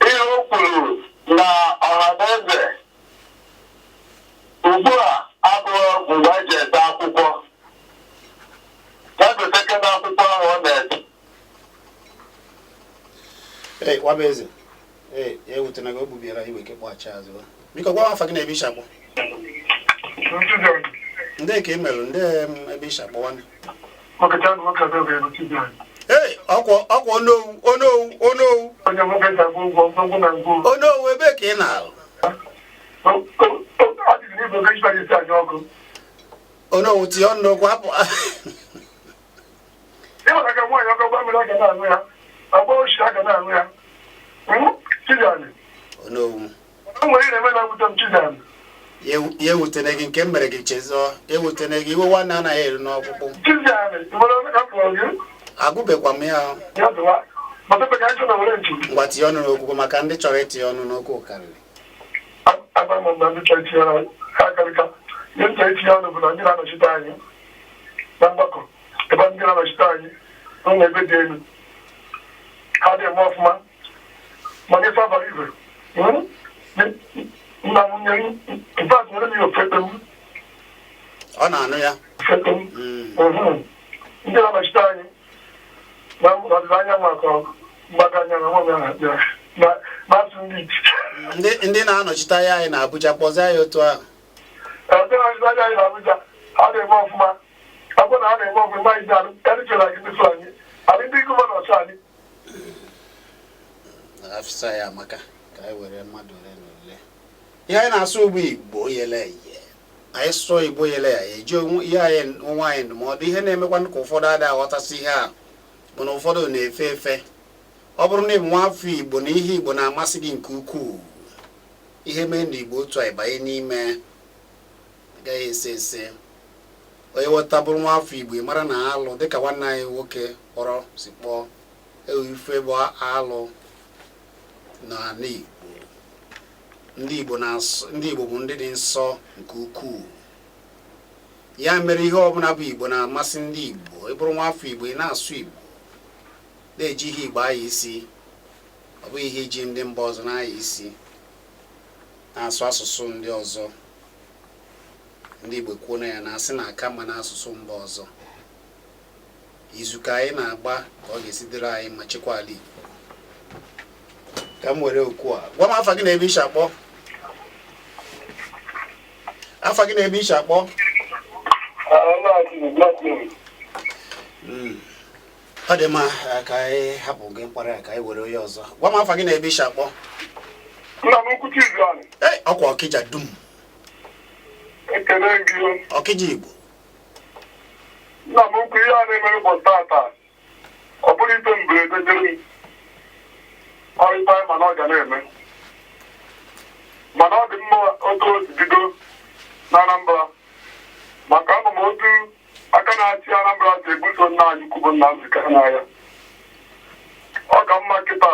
B: ihe o kwuru na Ọhaneze ugbu a abụghị mgbe eji ede akwụkwọ. Ya gotekene akwụkwọ ahụ ọ na-ede.
A: Ee, waba eze, ee, ya ewutena gị, o gbubiela iwe ke kpọghachi azụ. Biko, gwa m afa gị na ebe ishi akpọ. Ndị ka ị merụ ndị ebe ishi akpọ, nwanne? Ee, ọkwa Onowu, Onowu, Onowu.
E: Onye nwoke ji agba ụgwọ ngwongwo na ngwo.
A: Onowu, ebee ka ị na-alụ?
E: Adịghị n'igwe ka isi esi anyị ọkụ.
A: Onowu, tinye ọnụ n'okwu, hapụ.
E: Ịmara ka nwaanyị ọkụ gba mmiri, a ga na-aṅụ ya, agba ochie, a ga na-aṅụ ya. Chizani.
A: Onowu.
E: O nwere ihe na-eme na-ewute m, Chizani.
A: Ya ewutene gị nke m mere gị, chezọọ, ewutene gị. Iwe nwanne anaghị eru n'ọkpụkpụ.
E: Chizani, nwere onye ka m kpọrọ gị?
A: Agụbekwa m ya.
E: Ya dụwa mata ebe ka anyị chọ na were nchi.
A: Ngwa, tinye ọnụ n'okwu, maka ndị chọrọ itinye ọnụ n'okwu karịrị.
E: Agba m na ndị chọrọ itinye ọnụ akarịka. Ihe m chọrọ itinye ọnụ bụ na ndị na-anọchite anyị na mgbakọ, ebe ndị na-anọchite anyị n'ụlọ ebe dị elu, ha dị eme ọfụma, mana ife abalị ibe nna m nyere mfat nyere m ya ofete m.
A: Ọ na-anụ ya.
E: Ofete m. Ndị na-anọchite anyị na n'ọdịda anyanwụ, akọ mgbaka anya na nwa m ya na na na-asụ ndị iche.
A: Ndị na-anọchite anya anyị na Abuja, kpọzie ya otu ahụ.
E: Ndị na-anọchite anya anyị na Abuja, ha na-eme ọfụma. Ọ bụrụ na ha na-eme ọfụma, anyị ji alụ erichere gị ndị Fulani adị, ndị governor anyị.
A: Afịsa ya amaka. Ka anyị were mmadụ ole na ole. Ihe anyị na-asụ ugbu, Igbo yele eye. Anyị sụọ Igbo yele ya, eji onwe ihe anyị onwe anyị ndụmọdụ. Ihe na-emekwa ka ụfọdụ adịghị aghọtasị ihe a bụ na ụfọdụ na-efe efe. Ọ bụrụ na ị bụ nwa afọ Igbo na ihe Igbo na-amasị gị nke ukwuu, ihe mee na Igbo otu a ịbanye n'ime, agaghị ese ese. Onye ghọta bụrụ nwa afọ Igbo, ị mara na alụ, dịka nwanne anyị nwoke kpọrọ si kpọọ ewu, ife bụ alụ n'ala Igbo. Ndị Igbo na-asụ, ndị Igbo bụ ndị dị nsọ nke ukwuu. Ya mere ihe ọbụla bụ Igbo na-amasị ndị Igbo. Ị bụrụ nwa afọ Igbo, ị na-asụ Igbo, na-eji ihe Igbo aya isi. Ọ bụghị ihe iji ndị mba ọzọ na-aya isi, na-asụ asụsụ ndị ọzọ. Ndị Igbo kwuo na ya na-asị na aka mma n'asụsụ mba ọzọ. Izu ka anyị na-agba ka ọ ga-esi dịrị anyị ma chekwa ala Igbo. Ka m were okwu a. Gwa m afa gị na ebe ishi akpọ. Afa gị na ebe ishi akpọ. Ọ dị mma. Ka anyị hapụ gị mkparị a, ka anyị were onye ọzọ. Gwa m afa gị na ebe ishi akpọ.
E: Nna m ukwu Chizani.
A: Ee, ọkwa Ọkịja dum.
E: Ekele gị.
A: Ọkịja Igbo.
E: Nna m ukwu, ihe a na-emere ụbọchị tata, ọ bụrụ ife mberede nyere m ọrịta, mana ọ ga na-eme, mana ọ dị mma otu o si bido na Anambra, maka ama m otu aka na-achị Anambra si ebuso nna anyị ukwu bụ Nnamdi Kanu n'agha. Ọ ka mma kịta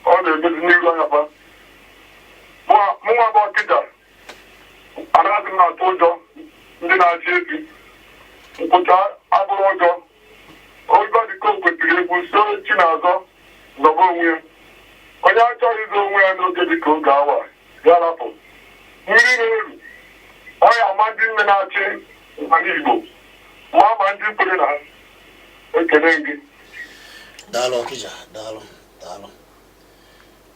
E: ọ na-emezi n'iru anya fa. Mụnwa bụ Ọkịja, anaghị m atụ ụjọ ndị na-achị efi nkwụcha abụrụ ụjọ. Oliver De Coque kwetiri egwu so Chinazọ zọba onwe ya. Onye achọghị ịzọ onwe ya n'oge dịka oge awa ya rapụ mmiri na-eru ọya ama. Ndị nne na-achị ala Igbo ma ndị kwere na ha, ekele gị.
A: Daalụ Ọkịja, daalụ, daalụ.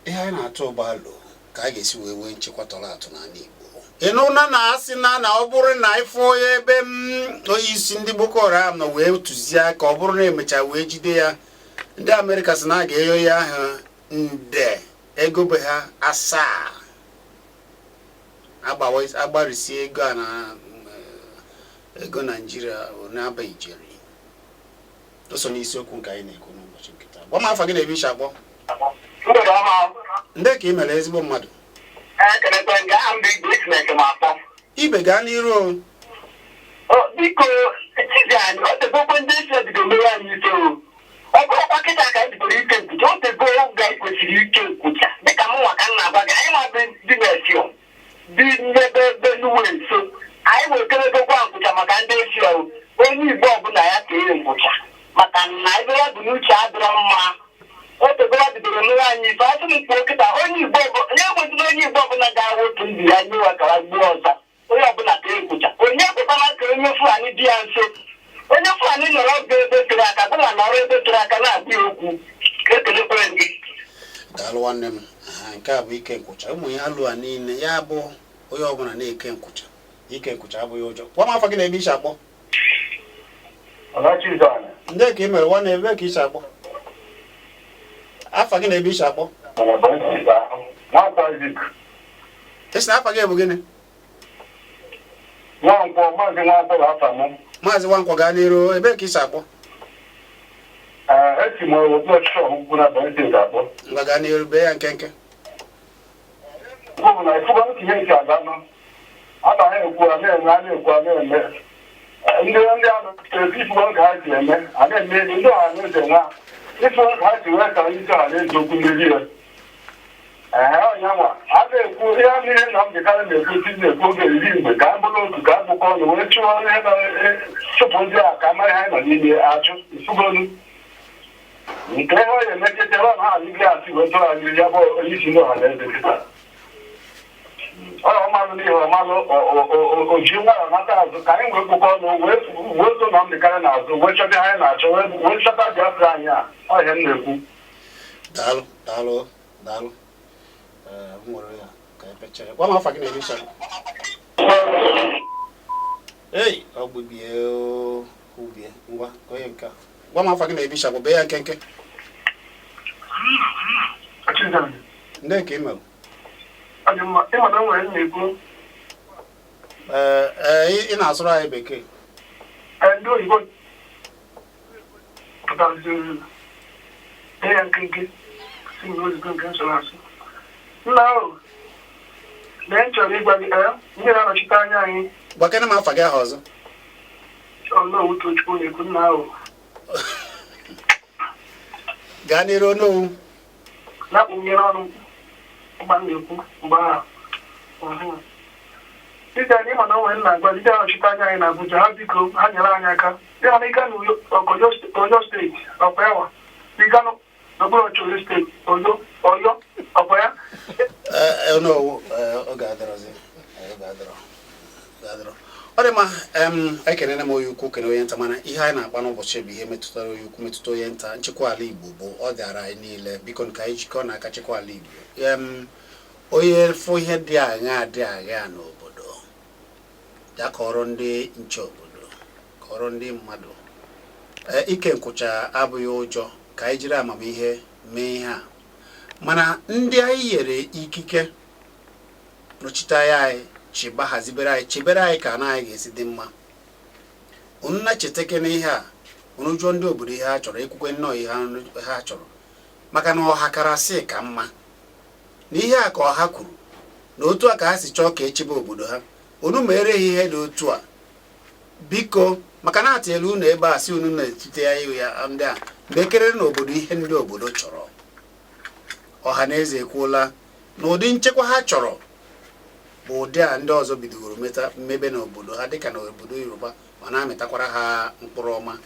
A: Ihe anyị na-atụ ụgbọalụ ka a ga-esi wee nwee nchekwa tọrọ atọ n'ala Igbo. Ịnụ na na-asị na ọ bụrụ na ịfụ onye ebe m onye isi ndị Boko Haram nọ wee tụzie aka, ọ bụrụ na emechaa wee jide ya, ndị Amerịka sị na a ga-enye ya ahụ nde ego be ha 7. Agbarịsie ego a na ego Naijiria na-aba ijeri. O so n'isiokwu nke anyị na-ekwu n'ụbọchị nke taa. Gwa m afa gị na ebe ishi akpọ.
B: Mgbede ọma.
A: Ndị ka ị mere, ezigbo mmadụ.
B: Ekelekwe nke aha m bụ Igwe Chineke ma akpọ.
A: Ibe, gaa n'iru o.
B: Biko Chizzy, o tegokwe ndị isi ebido mewe anyị ise o. Ọ bụrụkwa kịta ka anyị bidoro ike nkwụcha, o tego oge anyị kwesịrị ike nkwụcha. Dịka m nwa ka m na-agwa gị, anyị nwa bụ dị na-esi o. Ọbụla ya kee nkwụcha maka na ebe ya bụ n'uche adịrọ mma. Otego ya bidoro mere anyị ife asị m kwuo kịta, onye Igbo onye ekwesịrị, onye Igbo ọbụla ga-awotu ndụ ya nye wakara gbuo ọzọ. Onye ọbụla kee nkwụcha. Onye ekwekwana ka onye Fulani dị ya nso. Onye Fulani nọrọ oge ebe tere aka, bụla nọrọ ebe tere aka na-agwa ya okwu. Ekelekwere gị.
A: Daalụ, nwanne m. Aha, nke a bụ ike nkwụcha. Ụmụ ya alụ a niile ya bụ onye ọbụla na-eke nkwụcha. Ike nkwụcha abụghị ụjọ. Gwa m afọ gị na ebe isi akpọ. Ndị ka ị mere, nwanne, ebe ka isi akpọ? Afa gị na ebe isi akpọ?
E: Nwankwo Isaac.
A: Esi na afa gị bụ gịnị?
E: Nwankwọ, Maazị Nwankwọ bụ afa m.
A: Maazị Nwankwọ, gaa n'iru. Ebe ka isi akpọ?
E: Ee, esi m okpu ọchịchị ọgwụgwụ na Ebonyi Steeti akpọ.
A: Ngwa, gaa n'iru, bee ya nkenke.
E: Ọ bụ na ịfụgo ka ihe si aga nụ. A na ekwu, a na-eme, a na-ekwu, a na-eme. Ndị a na-esi ifụgo ka ha si eme, a na-eme ndị ọha na eze nwa. Ifụgo ka ha si wee ka isi ọha na eze okwu mmeri ya. Ee, ọnya nwa a na-ekwu ihe niile na m dịkarị na-ekwu si na-ekwu oge eri mgbe ka a bụrụ otu, ka a bụkọ ọnụ wee chụọ ihe na chụpụ ndị a, ka amara ihe anyị nọ n'ime achụ ifugonu nke ihe ọ ga-emechete ebe ha adịghị asị wee tụrụ anyị ya bụ onye isi ndị ọha na eze kịta. Ọ ọmalụ n'ihe ọmalụ oji nwayọ nata azụ ka anyị wee kpụkọ ọnụ wee so na mbịkarị n'azụ wee chọta ihe anyị na-achọ, wee chọta Biafra anyị a. Ọ ihe m na-ekwu.
A: Daalụ, daalụ, daalụ. Ee, m nwere ya ka epechere. Gwa m afa gị na ebe isi akpọ. Ei, ọ gbubie o, gbubie. Ngwa, onye nke a, gwa m afa gị na ebe isi akpọ, bee ya nkenke. Ndị ka ị mere?
B: Ọ dị mma. Ịma na nwere m na-ekwu.
A: Ee ee, ị na-asụrụ anyị Bekee.
B: Ee, ndị oyibo pụtaraziri ee ya nkenke si m n'ozigo nke m soro asụ. Nna ahụ, lee, m chọrọ ịgwa gị, ee, ndị na-anọchite anya anyị.
A: Gwakene m afa gị ahụ ọzọ.
B: Ọnọwu Tochukwu na-ekwu, nna ahụ.
A: Gaa n'iru, Onowu.
B: Na-akpụnyere ọnụ mgba m na-ekwu mgbe ahụ. Dịka anyị ma na onwe nna agwa ndị na-anọchite anya anyị na Abuja, ha biko, ha nyere anyị aka. Ịma na ịga n'Oyo Steeti, ọkwa yawa ịga n'okpuru ọchị Oyo Steeti, Oyo, Ọyọ, ọkwa ya.
A: Ee, Onowu, oge adịrọzi, oge adịrọ, oge adịrọ. Ọ dị mma. Ekenere m onye ukwu, kene onye nta, mana ihe anyị na-akpa n'ụbọchị bụ ihe metụtara onye ukwu, metụta onye nta. Nchekwa ala Igbo bụ ọ dịara anyị niile. Biko, ka anyị jikọọ n'aka chekwa ala Igbo. Onye fụ ihe dị aṅaa dị aṅaa n'obodo ya, kọrọ ndị nche obodo, kọrọ ndị mmadụ. Ee, ike nkwụcha abụghị ụjọ. Ka anyị jiri amamihe mee ihe a. Mana ndị anyị nyere ikike nọchite anya anyị, chịba, hazibere anyị, chebere anyị ka ana anyị ga-esi dị mma. Unu na-chetakene ihe a. Unu jụọ ndị obodo ihe ha chọrọ, ekwukwe nnọọ ihe ha chọrọ, maka na ọha kara sị ka mma na ihe a ka ọha kwuru na otu a ka ha si chọọ ka echebe obodo ha. Unu mere ha ihe dị otu a, biko, maka na atịela unu ebe a si unu na-etute ya ya ndị a mekere n'obodo ihe ndị obodo chọrọ. Ọha na eze ekwuola na ụdị nchekwa ha chọrọ bụ ụdị a ndị ọzọ bidogoro meta mmebe n'obodo ha, dịka n'obodo Yoruba, ma na-amịtakwara ha mkpụrụ ọma.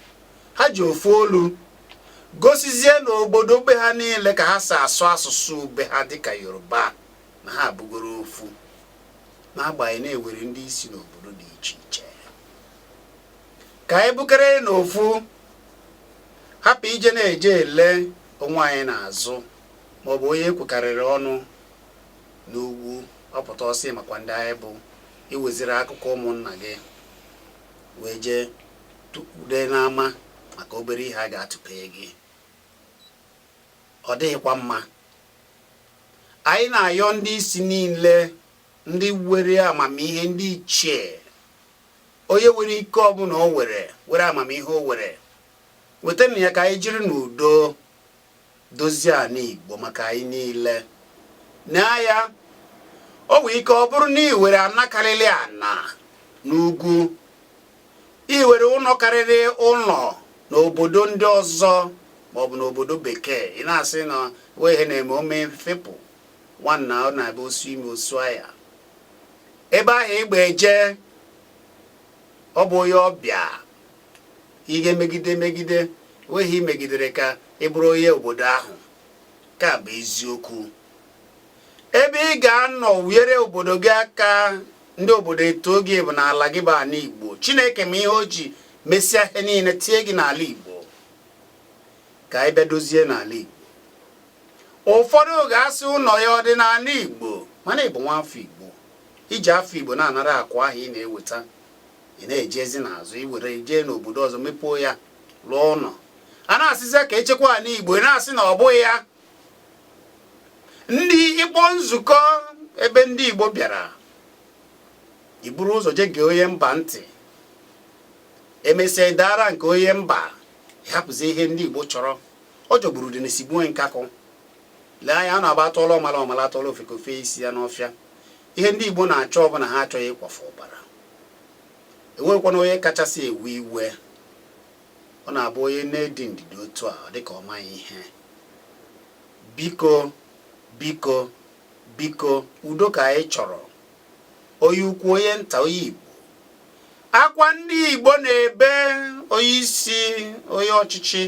A: Ha ji ofu olu gosizie n'obodo be ha niile ka ha si asụ asụsụ be ha dịka Yoruba, na ha abụgoro ofu, n'agbanyeghị na-ewere ndị isi n'obodo dị iche iche. Ka anyị bukere n'ofu, hapụ ije na-eje ele onwe anyị n'azụ, maọbụ onye ekwekarịrị ọnụ n'ugwu ọpụta ọsị makwa ndị anyị bụ iweziri akụkọ ụmụnna gị wee jee dee n'ama maka obere ihe a ga-atụpe gị. Ọ dịghịkwa mma. Anyị na-ayọ ndị isi niile, ndị were amamihe, ndị ichie, onye nwere ike ọbụla o were were amamihe o were wetanụ ya, ka anyị jiri n'udo dozie ala Igbo maka anyị niile. Na ya o nwere ike ọ bụrụ na ị were ana karịrị ana n'ugwu, ị were ụlọ karịrị ụlọ n'obodo ndị ọzọ maọbụ n'obodo Bekee, ị na-asị na wee ihe na-eme ome fepụ nwanna, ọ na-abịa osu ime osu aya ebe ahụ ịgba eje. Ọ bụ onye ọbịa. Ihe megide megide enweghị megidere ka ị bụrụ onye obodo ahụ ka bụ eziokwu. Ebe ị ga-anọ wuyere obodo gị aka, ndị obodo eto gị, bụ n'ala gị bụ ala Igbo. Chineke ma ihe o ji mesịa ihe niile tie gị n'ala Igbo ka anyị bịa dozie n'ala Igbo. Ụfọdụ ga-asị ụlọ ya ọ dị n'ala Igbo, mana ị bụ nwa afọ Igbo, iji afọ Igbo na-anara akụ ahụ ị na-eweta, ị na-eje ezi n'azụ iwere jee n'obodo ọzọ mepee ya, lụọ ụlọ. A na-asịzi ka echekwa ala Igbo, ị na-asị na ọ bụghị ya. Ndị ịkpọ nzukọ ebe ndị Igbo bịara, i buru ụzọ jee gee onye mba ntị, emesịa dara nke onye mba, hapụzi ihe ndị Igbo chọrọ. Ọ jọgburu dị na-esigbue nkakụ. Lee anya, a na-agba atụọla ọmala ọmala, atụọla ofe ka ofe isi ya n'ọfịa. Ihe ndị Igbo na-achọ ọ bụ na ha achọghị ịkwafu ọbara. Enwekwana onye kachasị ewe iwe, ọ na-abụ onye na-edi ndidi otu a, ọ dịka ọ maghị ihe. Biko, biko, biko, udo ka anyị chọrọ, onye ukwu, onye nta, onye Igbo. Akwa ndị Igbo na-ebe, onye isi, onye ọchịchị,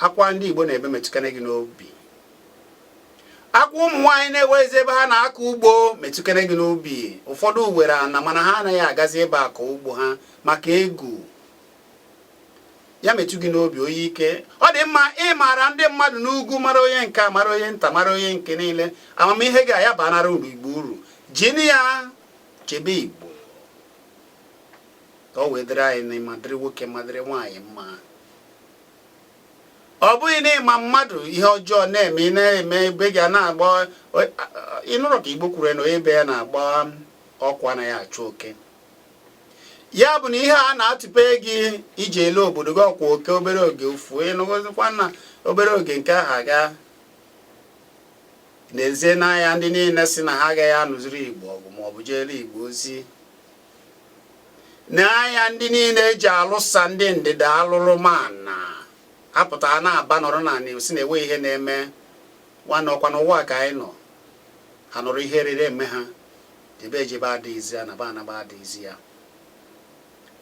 A: akwa ndị Igbo na-ebe metụkene gị n'obi. Akwa ụmụ nwaanyị na-ewezi ebe ha na-akọ ugbo metụkene gị n'obi. Ụfọdụ were ana mana ha anaghị agazi ebe akọ ugbo ha maka egwu. Ya metụ gị n'obi, onye ike. Ọ dị mma ịmara ndị mmadụ n'ugwu, mara onye nke, mara onye nta, mara onye nke niile. Amamihe gị ya banara uru Igbo uru. Jini ya chebe Igbo ka ọ wee dịrị anyị n'ịma, dịrị nwoke mma, dịrị nwaanyị mma. Ọ bụghị na ịma mmadụ ihe ọjọọ na-eme, ị na-eme ebe gị a na-agba. Ịnụrụ ka Igbo kwuru na onye ebe ya na-agba ọkụ anaghị achụ oke. Ya bụ na ihe a na-atụpe gị iji ele obodo gị ọkwa oke obere oge ofu, ịnụgozikwa na obere oge nke ahụ aga. N'ezie n'anya, ndị niile si na ha agaghị anụziri Igbo ọgụ maọbụ jeere Igbo ozi, n'anya ndị niile eji alụsa ndị ndịda alụrụ mana apụta na-aba nọrọ naanị si na enwe ihe na-eme nwanne. Ọkwa n'ụwa ka anyị nọ, ha nọrọ ihe rere eme ha, jebe ejebe adịghịzi ya, naba anaba adịghịzi ya.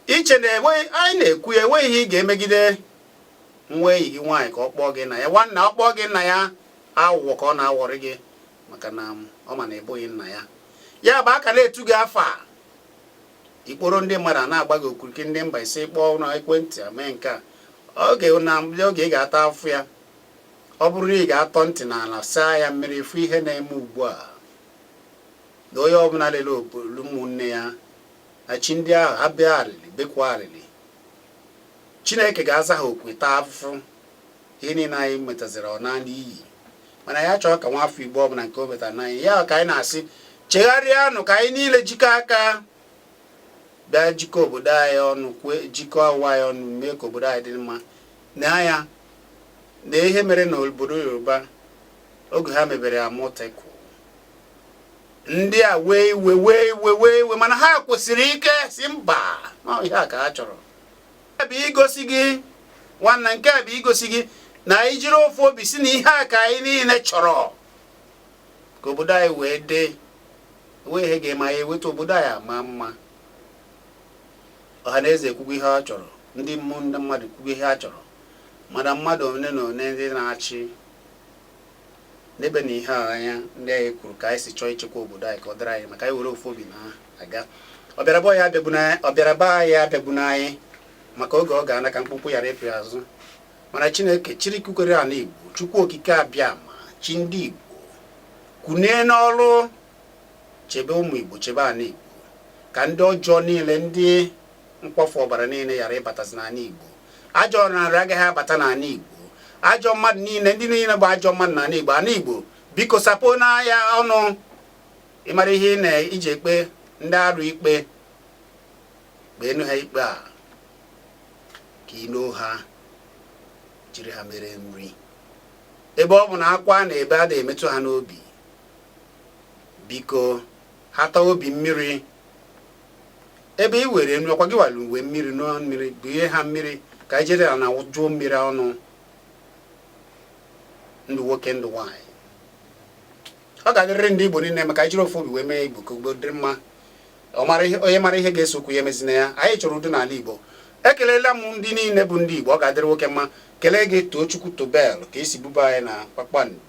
A: Iche na anyị na-ekwu ya, enweghị ihe ị ga-emegide nwa enyi gị nwaanyị ka ọ kpọọ gị nna ya. Nwanna, ọ kpọọ gị nna ya, aghụghọ ka ọ na-aghọrị gị, maka na ọ ma na ịbụghị nna ya. Ya bụ aka na-etu gị afọ a, ikporo ndị mmadụ a na-agba gị okirikiri, ndị mba ise kpọọ na ekwentị a mee nke a. Oge na oge ị ga-ata afụ ya, ọ bụrụ na ị ga-atọ ntị n'ala saa ya mmiri, fụ ihe na-eme ugbu a, na onye ọbụla lere obodo ụmụnne ya na chi ndị ahụ ha bịa alịlị bekwa alịlị, Chineke ga-aza ha okwe taa afụfụ. Ihe niile anyị metaziri ọ naanị iyi, mana ya chọọ ka nwa afọ Igbo ọbụla nke o metara n'anya ya. Ka anyị na-asị, chegharịanụ, ka anyị niile jikọ aka bịa jikọ obodo anyị ọnụ, kwue jikọọ ụwa anyị ọnụ, mee ka obodo anyị dị mma. Na ya na ihe mere n'obodo Yoruba oge ha mebere Amotekun, ndị a wee iwe, wee iwe, wee iwe, mana ha kwesịrị ike si mba na ihe a ka ha chọrọ. Nke bụ igosi gị, nwanna, nke a bụ igosi gị na anyị jiri ofu obi si na ihe a ka anyị niile chọrọ ka obodo anyị wee dị, wee ihe ga-eme anyị eweta obodo anyị ama mma. Ọha na eze ekwugo ihe ha chọrọ, ndị mmụọ, ndị mmadụ kwugo ihe ha chọrọ, mana mmadụ one na one ndị na-achị n'ebe na ihe a anya ndị anyị kwuru ka anyị si chọọ ichekwa obodo anyị ka ọ dịrị anyị, maka anyị were ofu obi na-aga. Ọbịara be anyị abịagbuna anyị, maka oge ọ ga-ana ka mkpụmkpụ ghara ịpụ azụ. Mana Chineke chirikwukwere ala Igbo, Chukwu Okike abịa ma chi ndị Igbo kwunie n'ọrụ chebe ụmụ Igbo, chebe ala Igbo, ka ndị ọjọọ niile, ndị mkpofu ọbara niile ghara ịbatazi n'ala Igbo. Ajọ ọnarị agaghị abata n'ala Igbo. Ajọ mmadụ niile, ndị niile bụ ajọ mmadụ n'ala Igbo, ala Igbo, biko sapụ n'ahịa ọnụ ịmara ihe ị na-iji ekpe ndị arụ ikpe, kpeenu ha ikpe a ka ilo ha jiri ha mere nri, ebe ọ bụ na akwa na ebe a na-emetụ ha n'obi. Biko ha taa obi mmiri ebe ị were nri, ọkwa gị wara uwe mmiri nụọ mmiri, bunye ha mmiri ka anyị jere na jụọ mmiri ọnụ. Ndụ nwoke, ndụ nwaanyị, ọ ga-adịrịrị ndị Igbo niile maka anyị jiri ofu obi wee mee Igbo ka Igbo dịrị mma. Onye mara ihe ga-eso okwu ya emezina ya. Anyị chọrọ udo n'ala Igbo. Ekelela m ndị niile bụ ndị Igbo. Ọ ga-adịrị nwoke mma. Kelee gị, Tochukwu Tobel, ka esi buba anyị na Kpakpando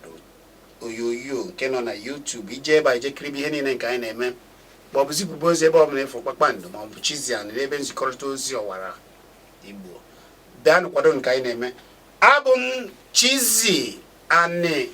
A: Onyonyo nke nọ na YouTube. Ije ebe a, ije kiribe ihe niile nke anyị na-eme, ma ọ bụ zipụba ozi ebe ọbụla ịfụ Kpakpando ma ọ bụ Chizian n'ebe nzikọrịta ozi ọwara Igbo. Bịanụ kwado nke anyị na-eme. Abụ m Chizzy Ani.